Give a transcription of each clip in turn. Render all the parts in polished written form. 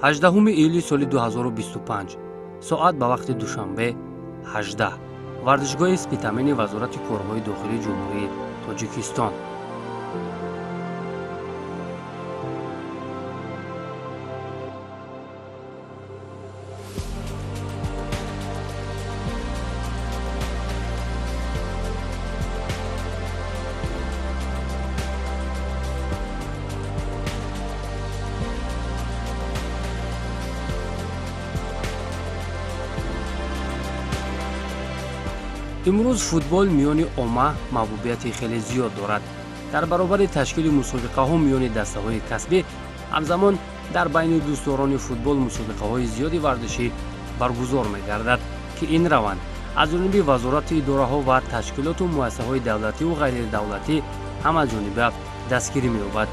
18 июли соли 2025 соат ба вақти Душанбе 18, варзишгоҳи Спитамени Вазорати корҳои дохилии Ҷумҳурии Тоҷикистон. Имрӯз футбол миёни омма маҳбубияти хеле зиёд дорад. Дар баробари ташкили мусобиқаҳо миёни дастаҳои касбӣ, ҳамзамон дар байни дӯстдорони футбол мусобиқаҳои зиёди варзишӣ баргузор мегардад, ки ин раванд аз ҷониби вазорати идораҳо ва ташкилоту муассисаҳои давлативу ғайридавлатӣ ҳамаҷониба дастгирӣ меёбад.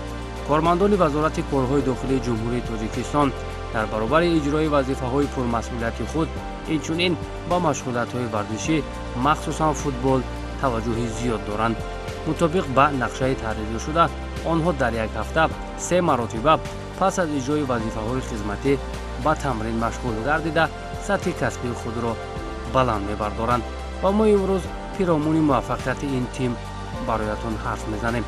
Кормандони Вазорати корҳои дохилии Ҷумҳурии Тоҷикистон дар баробари иҷрои вазифаҳои пурмасъулияти худ инчунин ба машғулиятҳои варзишӣ, махсусан футбол, таваҷҷӯҳи зиёд доранд. Мутобиқ ба нақшаи таҳриршуда, онҳо дар як ҳафта 3 маротиба пас аз иҷрои вазифаҳои хизматӣ ба тамрин машғул гардида, сатҳи касбии худро баланд мебардоранд. Ва мо имрӯз пиромуни муваффақияти ин тим бароятон ҳарф мезанем.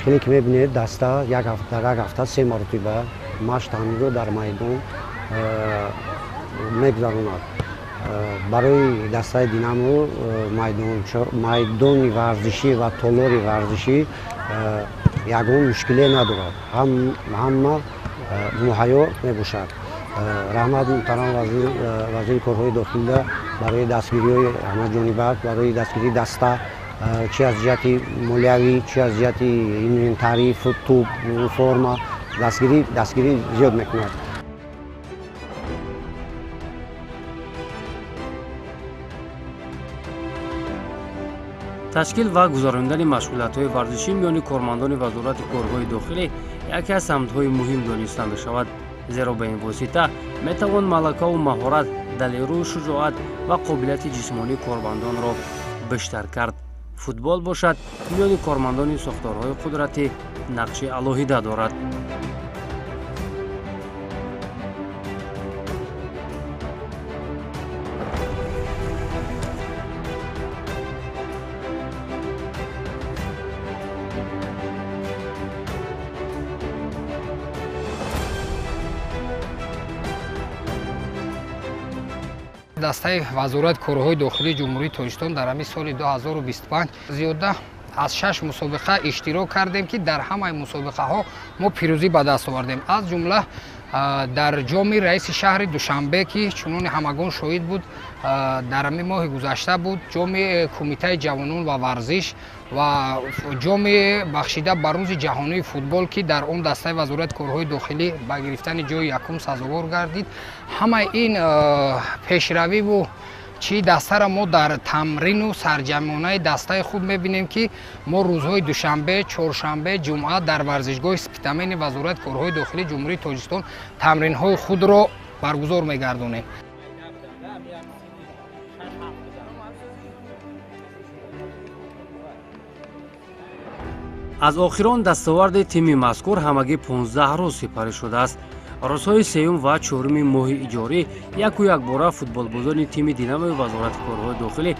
Хеле ки мебинед, даста дар як ҳафта 3 маротиба машқ тамринро дар майдон мегузаронад. Барои дастаи Динамо майдони варзишӣ ва толори варзишӣ ягон мушкиле надорад, ҳама муҳайё мебошад. Раҳмат муҳтарам вазири корҳои дохилида барои дастгириҳои ҳамаҷониба, барои дастгирии даста, чи аз ҷиҳати молиявӣ, чи аз ҷиҳати инвентарӣ, тӯб, форма дастгирӣ зиёд мекунад. Ташкил ва гузарондани машғулиятҳои варзишӣ миёни кормандони Вазорати корҳои дохилӣ яке аз самтҳои муҳим дониста мешавад, зеро ба ин восита метавон малакаву маҳорат, далеру шуҷоат ва қобилияти ҷисмонии кормандонро бештар кард. Футбол бошад миёни кормандони сохторҳои қудратӣ нақши алоҳида дорад. Дастаи Вазорати корҳои дохилии Ҷумҳурии Тоҷикистон дар ҳамин соли 2025 зиёда аз 6 мусобиқа иштирок кардем, ки дар ҳамаи мусобиқаҳо мо пирӯзӣ ба даст овардем. Аз ҷумла дар ҷоми раиси шаҳри Душанбе, ки чунони ҳамагон шоҳид буд, дар ҳамин моҳи гузашта буд, ҷоми Кумитаи ҷавонон ва варзиш ва ҷоми бахшида ба рӯзи ҷаҳонии футбол, ки дар он дастаи Вазорати корҳои дохилӣ ба гирифтани ҷои якум сазовор гардид. Ҳамаи ин пешравиву чӣ дастаро мо дар тамрину сарҷамонаи дастаи худ мебинем, ки мо рӯзҳои душанбе, чоршанбе, ҷумъа дар варзишгоҳи Спитамени Вазорати корҳои дохилии Ҷумҳурии Тоҷикистон тамринҳои худро баргузор мегардонем. Аз охирон дастоварди тими мазкур ҳамагӣ 15 рӯз сипарӣ шудааст. Рӯзҳои сеюм ва чоруми моҳи иҷорӣ яку якбора футболбозони тими Динамои Вазорати корҳои дохилӣ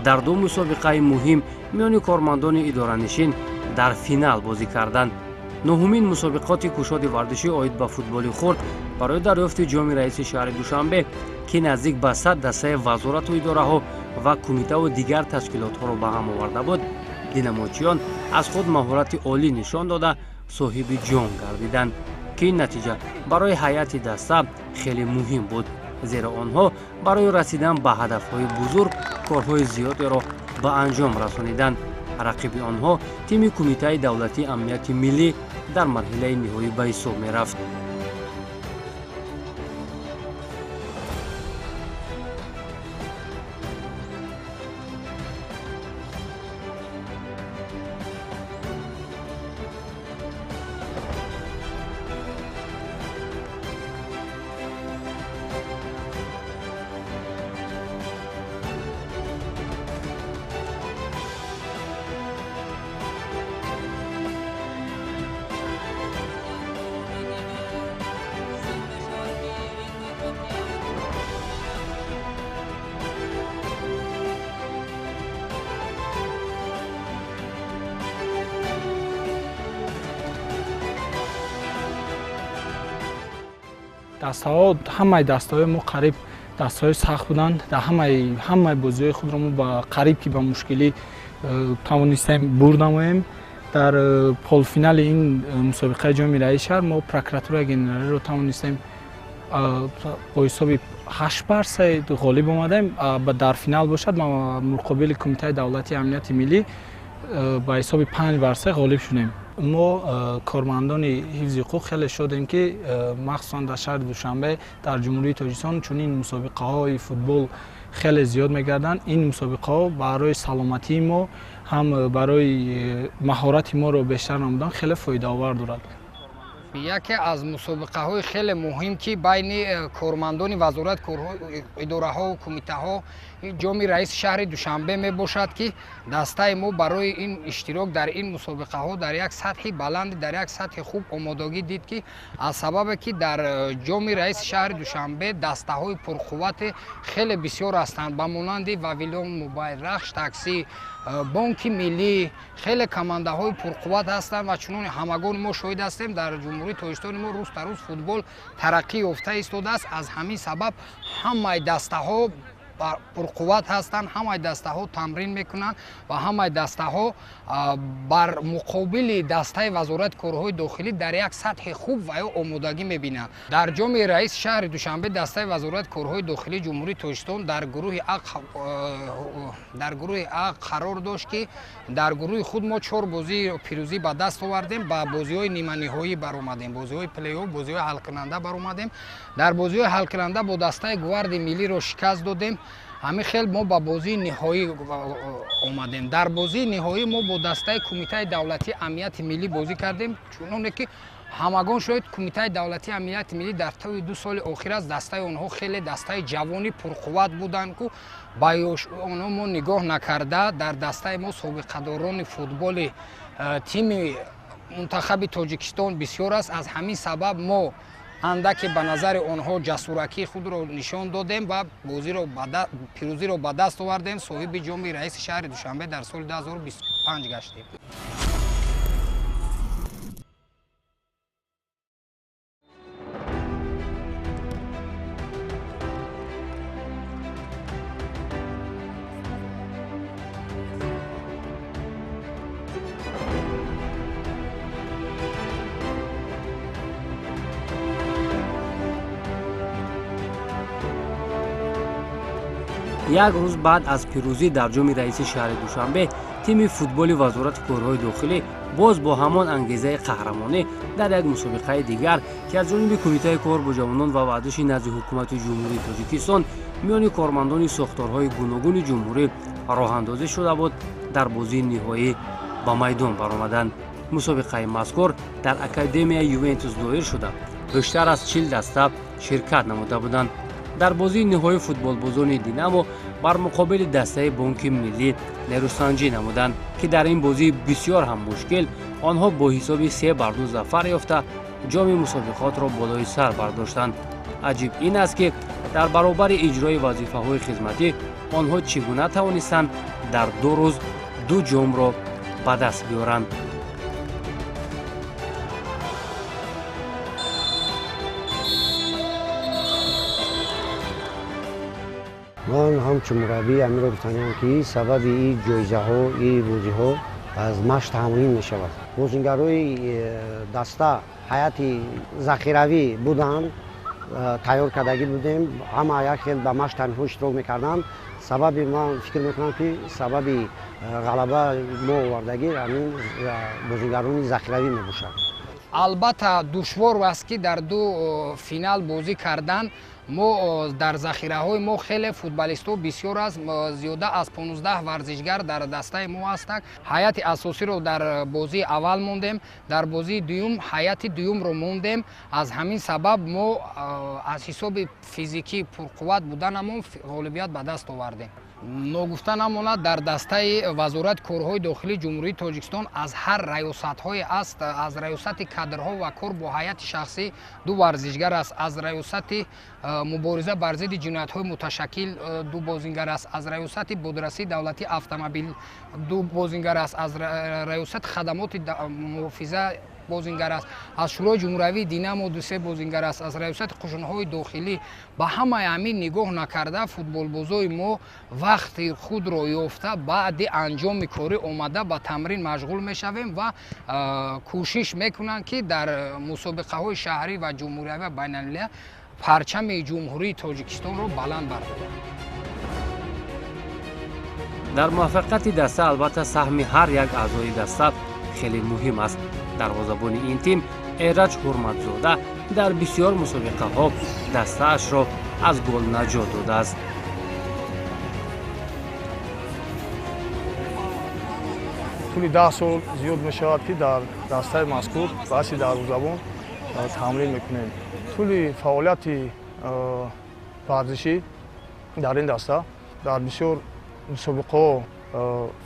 дар 2 мусобиқаи муҳим миёни кормандони идоранишин дар финал бозӣ карданд. Нуҳумин мусобиқоти кушоди варзишӣ оид ба футболи хурд барои дарёфти ҷоми раиси шаҳри Душанбе, ки наздик ба 100 дастаи вазорату идораҳо ва кумитаву дигар ташкилотҳоро ба ҳам оварда буд, динамочиён аз худ маҳорати олӣ нишон дода соҳиби ҷом гардиданд, ки ин натиҷа барои ҳайати даста хеле муҳим буд, зеро онҳо барои расидан ба ҳадафҳои бузург корҳои зиёдеро ба анҷом расониданд. Рақиби онҳо тими Кумитаи давлатии амнияти миллӣ дар марҳилаи ниҳоӣ ба ҳисоб мерафт. Дастаҳо, ҳамаи дастаҳои мо қариб дастаҳои сахт буданд. Дар ҳамаи бозиҳои худро мо ба қариб ки ба мушкилӣ тавонистем бурд намоем. Дар полуфинали ин мусобиқаи ҷоми раиси шаҳр мо прокуратураи генералиро тавонистем бо ҳисоби 8-3 ғолиб омадем. Дар финал бошад, ма муқобили Кумитаи давлатии амнияти миллӣ ба ҳисоби 5-3 ғолиб шудем. Мо кормандони ҳифзи ҳуқуқ хеле шодем, ки махсусан дар шаҳри Душанбе, дар Ҷумҳурии Тоҷикистон чунин мусобиқаҳои футбол хеле зиёд мегарданд. Ин мусобиқаҳо барои саломатии мо, ҳам барои маҳорати моро бештар намудан хеле фоидаовар дорад. Яке аз мусобиқаҳои хеле муҳим, ки байни кормандони вазорат, идораҳо, кумитаҳо ҷоми раиси шаҳри Душанбе мебошад, ки дастаи мо барои ин иштирок дар ин мусобиқаҳо дар як сатҳи баланд, дар як сатҳи хуб омодагӣ дид, ки аз сабабе ки дар ҷоми раиси шаҳри Душанбе дастаҳои пурқуввате хеле бисёр ҳастанд, ба монанди Вавилон Мобайл, Рахш таксӣ, Бонки Миллӣ, хеле командаҳои пурқувват ҳастанд. Ва чунон ҳамагони мо шоҳид ҳастем, дар Ҷумҳурии Тоҷикистони мо рӯз та рӯз футбол тараққӣ ёфта истодааст. Аз ҳамин сабаб ҳамаи дастаҳо пурқувват ҳастанд, ҳамаи дастаҳо тамрин мекунанд ва ҳамаи дастаҳо бар муқобили дастаи вазорати корҳои дохилӣ дар як сатҳи хуб ва ё омодагӣ мебинанд. Дар ҷоми раиси шаҳри Душанбе дастаи вазорати корҳои дохилии Ҷумҳурии Тоҷикистон дар гурӯҳи А қарор дошт, ки дар гурӯҳи худ мо 4 бозии пирӯзӣ ба даст овардем, ба бозиҳои ниманиҳоӣ баромадем, бозиҳои плей-офф, бозиҳои ҳалкунанда баромадем. Дар бозиҳои ҳалкунанда бо дастаи Гвардияи миллиро шикаст додем. Ҳамин хел мо ба бозии ниҳоӣ омадем. Дар бозии ниҳоӣ мо бо дастаи Кумитаи давлатии амнияти миллӣ бозӣ кардем. Чуноне ки ҳамагон шоҳид, Кумитаи давлатии амнияти миллӣ дар тӯли 2 соли охир аст дастаи онҳо хеле дастаи ҷавони пурқувват буданд, ку ба онҳо мо нигоҳ накарда дар дастаи мо собиқадорони футболи тими мунтахаби Тоҷикистон бисёр аст. Аз ҳамин сабаб мо андаке ба назари онҳо ҷасуракии худро нишон додем ва пирӯзиро ба даст овардем. Соҳиби ҷоми раиси шаҳри Душанбе дар соли 2025 гаштем. Як рӯз баъд аз пирӯзӣ дар ҷоми раиси шаҳри Душанбе, тими футболи вазорати корҳои дохилӣ боз бо ҳамон ангезаи қаҳрамонӣ дар як мусобиқаи дигар, ки аз ҷониби Кумитаи кор бо ҷавонон ва варзиши назди ҳукумати Ҷумҳурии Тоҷикистон миёни кормандони сохторҳои гуногуни ҷумҳурӣ роҳандозӣ шуда буд, дар бозии ниҳоӣ ба майдон баромаданд. Мусобиқаи мазкур дар Академияи Ювентус доир шуда, бештар аз 40 даста ширкат намуда буданд. Дар бозии ниҳоии футболбозони Динамо бар муқобили дастаи Бонки Миллӣ нерӯсанҷӣ намуданд, ки дар ин бозии бисёр ҳам мушкил онҳо бо ҳисоби 3-2 зафар ёфта ҷоми мусобиқотро болои сар бардоштанд. Аҷиб ин аст, ки дар баробари иҷрои вазифаҳои хизматӣ онҳо чӣ гуна тавонистанд дар 2 рӯз 2 ҷомро ба даст биёранд. Ман ҳамчун мураббӣ амиро гуфтаниям, ки сабаби ин ҷоизаҳо, ин бозиҳо аз машқ тамрин мешавад. Бозингарои даста ҳайати захиравӣ буданд, тайёр кардагӣ будем, ҳама як хел ба машқ тамринҳо иштирок мекарданд. Сабаби ман фикр мекунам, ки сабаби ғалаба мо овардагӣ ҳамин бозингарони захиравӣ мебошад. Албатта душвор аст, ки дар 2 финал бозӣ кардан. Мо дар захираҳои мо хеле футболистҳо бисёр аст, зиёда аз 15 варзишгар дар дастаи мо ҳастанд. Ҳайати асосиро дар бозии аввал мондем, дар бозии дуюм ҳайати дуюмро мондем. Аз ҳамин сабаб мо аз ҳисоби физикӣ пурқувват буданамон ғолибият ба даст овардем. Ногуфта намонад, дар дастаи вазорати корҳои дохилии Ҷумҳурии Тоҷикистон аз ҳар раёсатҳое аст, аз раёсати кадрҳо ва кор бо ҳайати шахсӣ 2 варзишгар аст, аз раёсати мубориза бар зидди ҷиноятҳои муташаккил 2 бозингар аст, аз раёсати бодрасии давлатии автомобил 2 бозингар аст, аз раёсати хадамоти муҳофиза бозингар аст, аз Шӯрои ҷумҳуриявии Динамо 2-3 бозингар аст, аз раёсати қушунҳои дохилӣ. Ба ҳамаи ҳамин нигоҳ накарда, футболбозои мо вақти худро ёфта, баъди анҷоми корӣ омада ба тамрин машғул мешавем ва кӯшиш мекунанд, ки дар мусобиқаҳои шаҳрӣ ва ҷумҳуриявӣ ва байналмилалӣ парчами Ҷумҳурии Тоҷикистонро баланд бардоранд. Дар муваффақияти даста албатта саҳми ҳар як аъзои даста хеле муҳим аст. Дарвозабони ин тим Эраҷ Ҳурматзода дар бисёр мусобиқаҳо дастаашро аз гол наҷот додааст. Тӯли 10 сол зиёд мешавад, ки дар дастаи мазкур баҳси дарвозабон тамрин мекунем. Тӯли фаъолияти варзишӣ дар ин даста дар бисёр мусобиқаҳо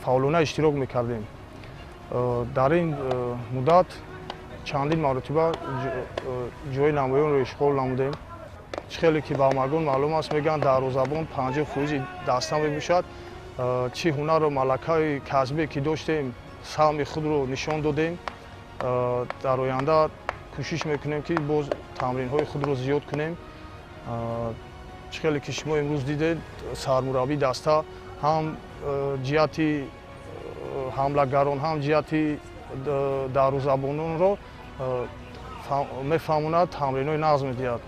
фаъолона иштирок мекардем. Дар ин муддат чандин маротиба ҷои намоёнро ишғол намудем. Чӣ хеле ки ба ҳамагон маълум аст, мегӯянд, дарвозабон 50% даста мебошад. Чӣ ҳунару малакаи касбе ки доштем, саҳми худро нишон додем. Дар оянда кӯшиш мекунем, ки боз тамринҳои худро зиёд кунем. Чӣ хеле ки шумо имрӯз дидед, сармураббии даста ҳам ҷиҳати ҳамлагарон, ҳам ҷиҳати дарвозабононро мефаҳмонад, тамринҳои нағз медиҳад.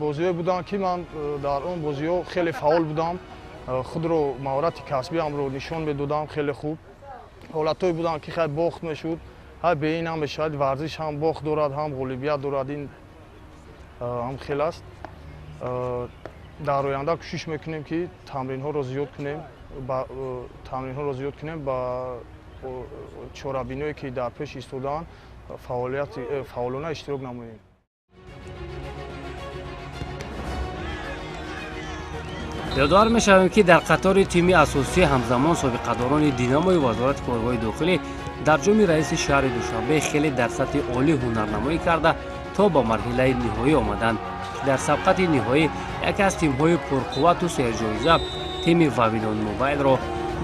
Бозиҳое буданд, ки ман дар он бозиҳо хеле фаъол будам, худро маҳорати касбиамро нишон медодам хеле хуб. Ҳолатҳое буданд, ки хай бохт мешуд, ҳай бе ин ҳам мешавад, варзиш ҳам бохт дорад, ҳам ғолибият дорад, ин ҳам хел аст. Дар оянда кӯшиш мекунем, ки тамринҳоро зиёд кунем, тамринҳоро зиёд кунем, ба чорабиниҳое ки дар пеш истодаанд фаъолона иштирок намоем. Ёдовар мешавем, ки дар қатори тими асосӣ ҳамзамон собиқадорони Динамои Вазорати корҳои дохилӣ дар ҷоми раиси шаҳри Душанбе хеле дар сатҳи олӣ ҳунарнамоӣ карда, то ба марҳилаи ниҳоӣ омаданд. Дар сабқати ниҳоӣ яке аз тимҳои пурқуввату серҷоиза, тими Вавилон Мобайлро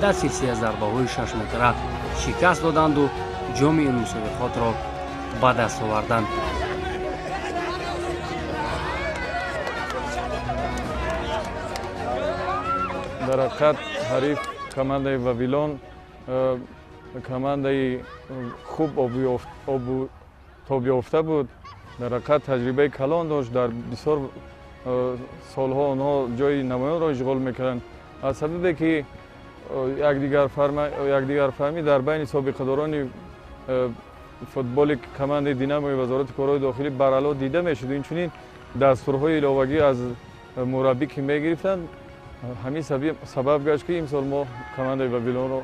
дар силсила зарбаҳои шашметра шикаст доданду ҷоми ин мусобиқотро ба даст оварданд. Дар ҳақиқат ҳариф командаи Вавилон командаи хуб тобёфта буд. Дар ҳақиқат таҷрибаи калон дошт, дар бисёр солҳо онҳо ҷои намоёнро ишғол мекарданд. Аз сабабе ки якдигарфаҳмӣ дар байни собиқадорони футболи командаи Динамои Вазорати корҳои дохилӣ баръало дида мешуд, инчунин дастурҳои иловагӣ аз мураббӣ ки мегирифтанд, ҳамин сабаб гашт, ки имсол мо командаи Вавилонро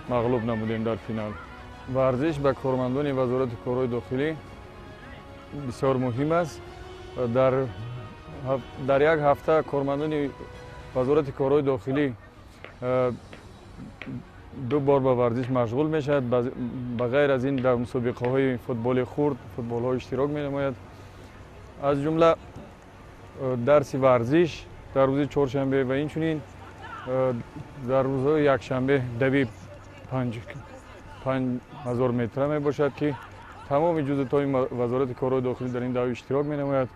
мағлуб намудем дар финал. Варзиш ба кормандони Вазорати корҳои дохилӣ бисёр муҳим аст. Дар як ҳафта кормандони Вазорати корҳои дохилӣ 2 бор ба варзиш машғул мешавад. Ба ғайр аз ин дар мусобиқаҳои футболи хурд, футболҳо иштирок менамояд. Аз ҷумла дарси варзиш дар рӯзи чоршанбе ва инчунин дар рӯзҳои якшанбе дави 5000 метра мебошад, ки тамоми ҷузъҳои Вазорати корҳои дохилӣ дар ин дав иштирок менамояд.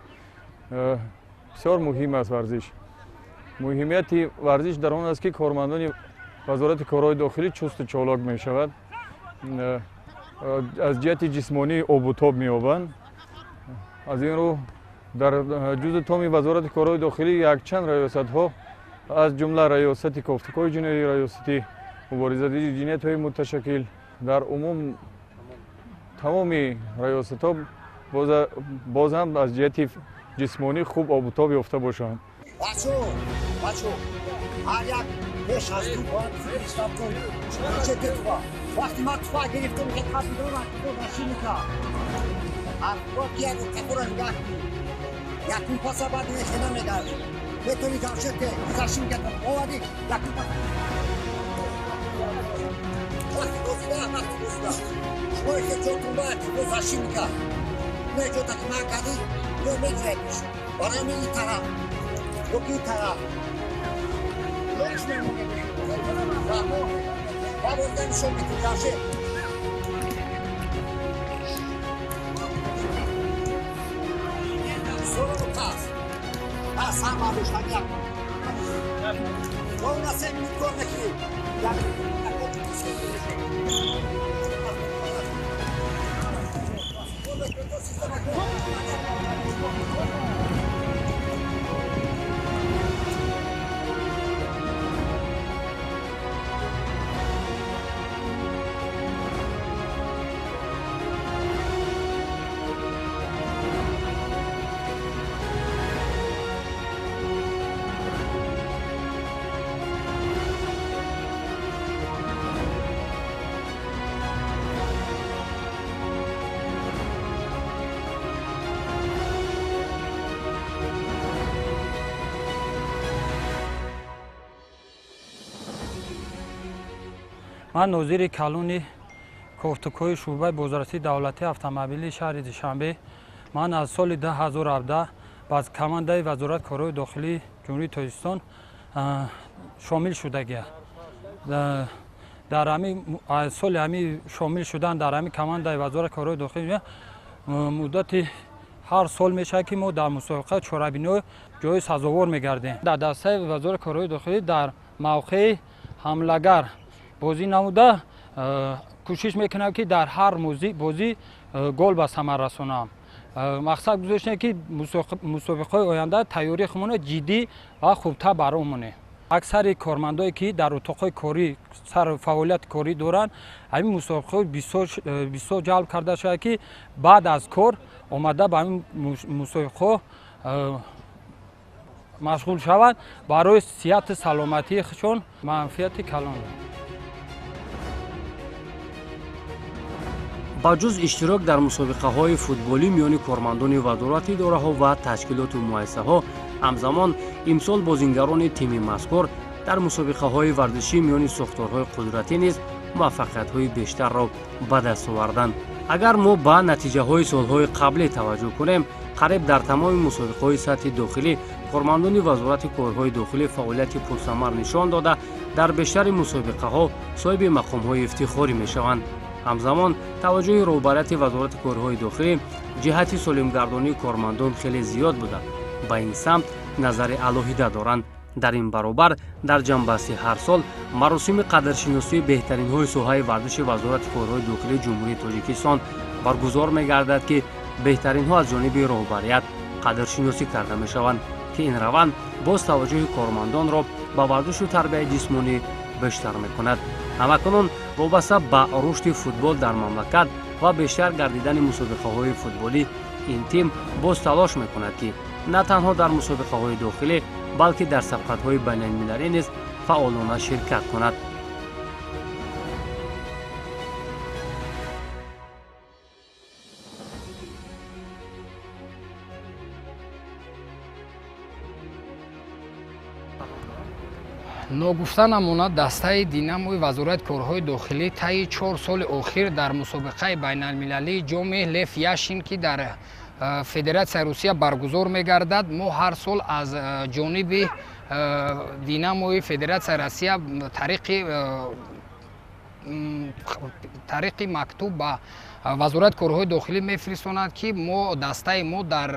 Бисёр муҳим аст варзиш. Муҳимияти варзиш дар он аст, ки кормандони Вазорати корҳои дохилӣ чусту чолок мешавад, аз ҷиҳати ҷисмонӣ обутоб меёбанд. Аз ин рӯ дар ҷузъи томи Вазорати корҳои дохилӣ якчанд раёсатҳо, аз ҷумла раёсати кофтукоҳи ҷиноӣ, раёсати мубориза зидди ҷиноятҳои муташаккил, дар умум тамоми раёсатҳо боз ҳам аз ҷиҳати ҷисмонӣ хуб обутоб ёфта бошанд. Ҳар як пеш аз ду бояд вақти ман туфа гирифтум, якум паса баъд хена мегардем, метавонӣ ҷамшед зашинка оварди якум паса. Вақти бозида, вақти бозида шумо ихе ҷотун бояд зашинка не ҷота ки ман кардӣ ё мегиред барои ҳамин ин тараф ё ки ин тараф лош мемонед. Ба бозида нишон медиҳем, ҷамшед. Сар бардоштан як. Мо на 3 минут кор мекунем. Ман нозири калони кофтукои шӯъбаи бозрасии давлатии автомобилии шаҳри Душанбе. Ман аз соли 2017 ба командаи Вазорати корҳои дохилии Ҷумҳурии Тоҷикистон шомил шудагиам. Дар ҳамин соли ҳамин шомил шудан дар ҳамин командаи Вазорати корҳои дохилӣ муддати ҳар сол мешавад, ки мо дар мусобиқаи чорабиниҳо ҷои сазовор мегардем. Дар дастаи Вазорати корҳои дохилӣ дар мавқеи ҳамлагар бозӣ намуда кӯшиш мекунам, ки дар ҳар бозӣ гол ба самар расонам. Мақсад гузоштем, ки мусобиқаҳои оянда тайёрии худро ҷиддӣ ва хубтар бароҳ монем. Аксари кормандое, ки дар утоқҳои корӣ сар фаъолияти корӣ доранд, ҳамин мусобиқаҳо бисёр ҷалб карда шавад, ки баъд аз кор омада ба ҳамин мусобиқаҳо машғул шаванд, барои сиҳату саломатии худшон манфиати калон. Ба ҷуз иштирок дар мусобиқаҳои футболӣ миёни кормандони вазорати идораҳо ва ташкилоту муассисаҳо, ҳамзамон имсол бозингарони тими мазкур дар мусобиқаҳои варзишӣ миёни сохторҳои қудратӣ низ муваффақиятҳои бештарро ба даст оварданд. Агар мо ба натиҷаҳои солҳои қаблӣ таваҷҷӯҳ кунем, қариб дар тамоми мусобиқаҳои сатҳи дохилӣ кормандони Вазорати корҳои дохилӣ фаъолияти пурсамар нишон дода, дар бештари мусобиқаҳо соҳиби мақомҳои ифтихорӣ мешаванд. Ҳамзамон таваҷҷӯҳи роҳбарияти Вазорати корҳои дохилӣ ҷиҳати солимгардонии кормандон хеле зиёд буда, ба ин самт назари алоҳида доранд. Дар ин баробар дар ҷамъбасти ҳар сол маросими қадршиносии беҳтаринҳои соҳаи варзиши Вазорати корҳои дохилии Ҷумҳурии Тоҷикистон баргузор мегардад, ки беҳтаринҳо аз ҷониби роҳбарият қадршиносӣ карда мешаванд, ки ин раванд боз таваҷҷӯҳи кормандонро ба варзишу тарбияи ҷисмонӣ бештар мекунад. Ҳамакунун вобаста ба рушди футбол дар мамлакат ва бештар гардидани мусобиқаҳои футболӣ, ин тим боз талош мекунад, ки на танҳо дар мусобиқаҳои дохилӣ, балки дар сабқатҳои байналмилалӣ низ фаъолона ширкат кунад. Ногуфта намонад, дастаи Динамои Вазорати корҳои дохилӣ таи 4 соли охир дар мусобиқаи байналмилалии ҷоми Лев Яшин, ки дар Федератсияи Русия баргузор мегардад, мо ҳар сол аз ҷониби Динамои Федератсияи Россия тариқи мактуб ба Вазорати корҳои дохилӣ мефиристонад, ки мо дастаи мо дар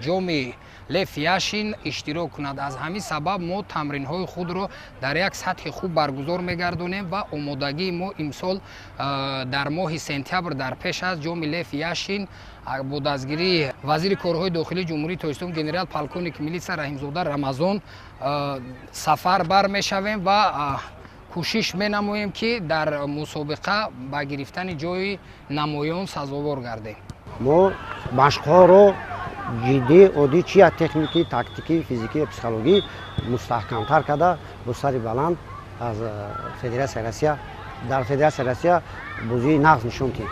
ҷоми Лев Яшин иштирок кунад. Аз ҳамин сабаб мо тамринҳои худро дар як сатҳи хуб баргузор мегардонем ва омодагии мо имсол дар моҳи сентябр дар пеш аст. Ҷоми Лев Яшин бо дастгирии вазири корҳои дохилии Ҷумҳурии Тоҷикистон генерал полковник милитсия Раҳимзода Рамазон сафар бар мешавем ва кӯшиш менамоем, ки дар мусобиқа ба гирифтани ҷои намоён сазовор гардем. Мо машқҳоро ҷиддӣ, оддӣ, чи аз техникӣ, тактикӣ, физикӣ ва психологӣ мустаҳкамтар карда, бо сари баланд аз Федератсияи Россия дар Федератсияи Россия бозии нағз нишон дид.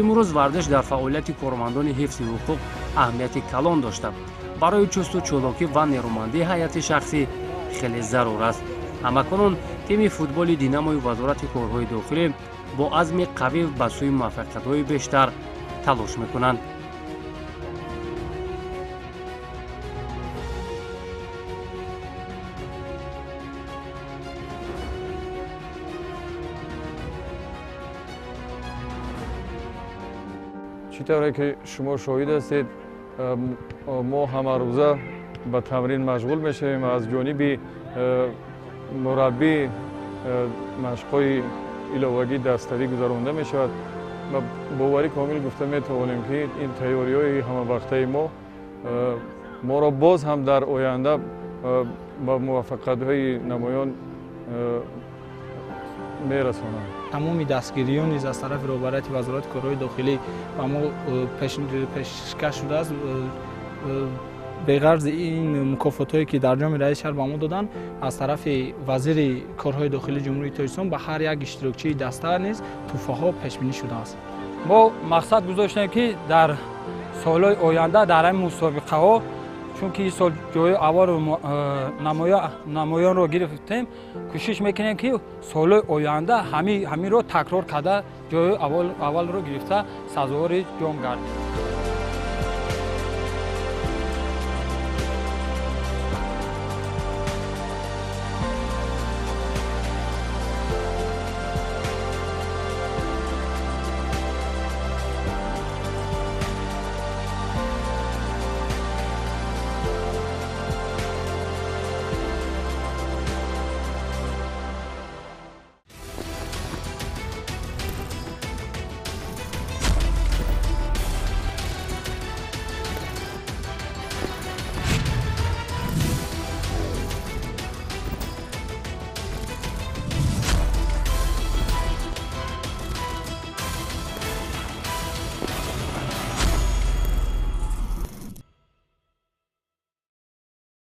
Имрӯз варзиш дар фаъолияти кормандони ҳифзи ҳуқуқ аҳамияти калон дошта, барои чусту чолокӣ ва нерӯмандии ҳайати шахсӣ хеле зарур аст. Ҳамакунун тими футболи Динамои Вазорати корҳои дохилӣ бо азми қавӣ ба сӯи муваффақиятҳои бештар талош мекунанд. Чӣ тавре ки шумо шоҳид ҳастед, Мо ҳамарӯза ба тамрин машғул мешавем. Аз ҷониби мураббӣ машқҳои иловагӣ даставӣ гузаронда мешавад ва боварӣ комил гуфта метавонем, ки ин тайёриҳои ҳамавақтаи мо моро боз ҳам дар оянда ба муваффақиятҳои намоён мерасонанд. Тамоми дастгириҳо низ аз тарафи роҳбарияти Вазорати корҳои дохилӣ ба мо пешкаш шудааст. Беғарзи ин мукофотҳое, ки дар ҷоми раиси шаҳр ба мо доданд, аз тарафи вазири корҳои дохилии Ҷумҳурии Тоҷикистон ба ҳар як иштирокчии даста низ тӯҳфаҳо пешбинӣ шудааст. Мо мақсад гузоштем, ки дар солҳои оянда дар ҳамин мусобиқаҳо, чунки ин сол ҷои аввалро намоёнро гирифтем, кӯшиш мекунем, ки солҳои оянда ҳаминро такрор карда, ҷои аввалро гирифта, сазовори ҷом гардем.